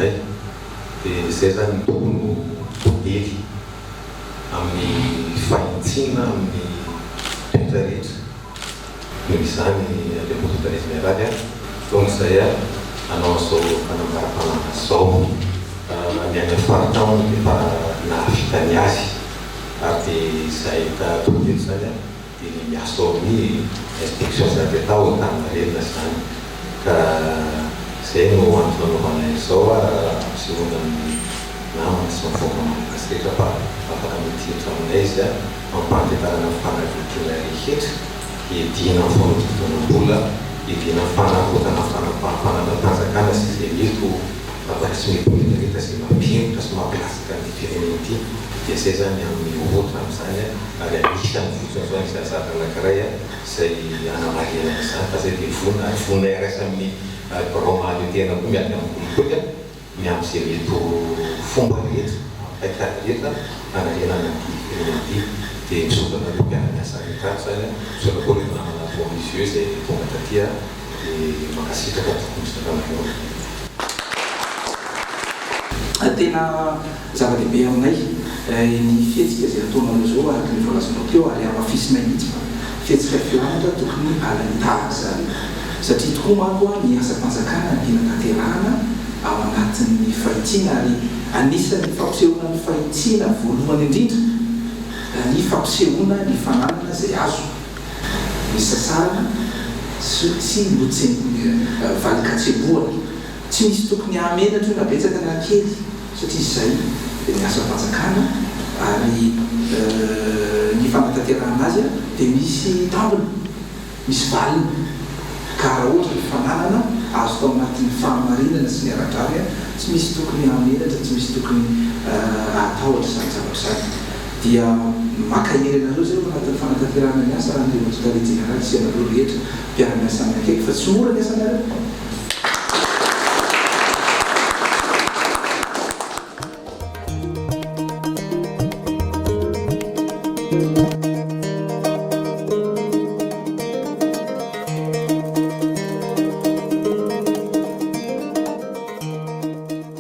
anay. Dia izay izany no tokony ho modely amin'ny fahintsiana amin'ny toetra rehetra. Noho izany Andriamatoa Tale Jeneraly a, tonga izay a, hanao an'izao fanambaram-pananana izao. Ny any amin'ny faritra hono dia efa nahavita ny azy ary dia izay tonga eto izany a, dia ny miasa ao amin'ny Inspection d'Etat ao Antaninarenina izany. Ka izay no antony nanaovana izao a, hampisehoana ny namana sy ny vahoaka malagasy rehetra fa afaka miditra aminay izy a. Fampahafantarana ny fanadihadiana rehetra, hiadiana amin'ny fanodinkodinam-bola, hiadiana amin'ny fanarotana fananam-panjakana sy izay mety ho tsy mety ho rehetra izay mampihemotra sy mampilatsaka an'ity firenena ity, dia izay izany amin'ny ohatra amin'izany ary anisany fotsiny izao anisan'ny zavatra anankiray izay anamarihana an'izany fa izay dia vonona ary vonona hiara-hiasa amin'ny birao mahaleo tena koa miady amin'ny kolikoly. ny amin'izay mety ho fomba rehetra, amin'ny paikady rehetra hanarenana an'ity firenena ity. Dia misaotra anareo mpiara-miasa rehetra ato izany, misaotra koa ireto namana ato amin'ny IGE izay tonga taty dia mankasitraka tompoko misaotra anareo. Tena zava-dehibe aminay ny fihetsika izay ataonareo izao araka ny voalazanao teo ary hamafisinay mihitsy fa fihetsika filamatra tokony alain-tahaka izany satria tokoa manko ny asam-panjakana mila tanterahana ao anatin'ny fahitsiana ary anisan'ny fampisehoana ny fahitsiana voalohany indrindra ny fampisehoana ny fananana izay azo nisasarana sy valin-katsembohana. Tsy misy tokony hahamenatra io na betsaka na kely satria izay dia ny asam-panjakana ary ny fanatanterahana azy dia misy tambiny, misy valiny ka raha ohatra ny fananana azo tao anatin'ny fahamarinana sy ny ara-drariny tsy misy tokony hahamenatra, tsy misy tokony hahatahotra izany zavatra izany. Dia mankahery anareo izay ao anatin'ny fanatanterahana ny asa Andriamatoa Tale Jeneraly sy ianareo rehetra mpiara-miasa aminy akaiky fa tsy mora ny asanareo.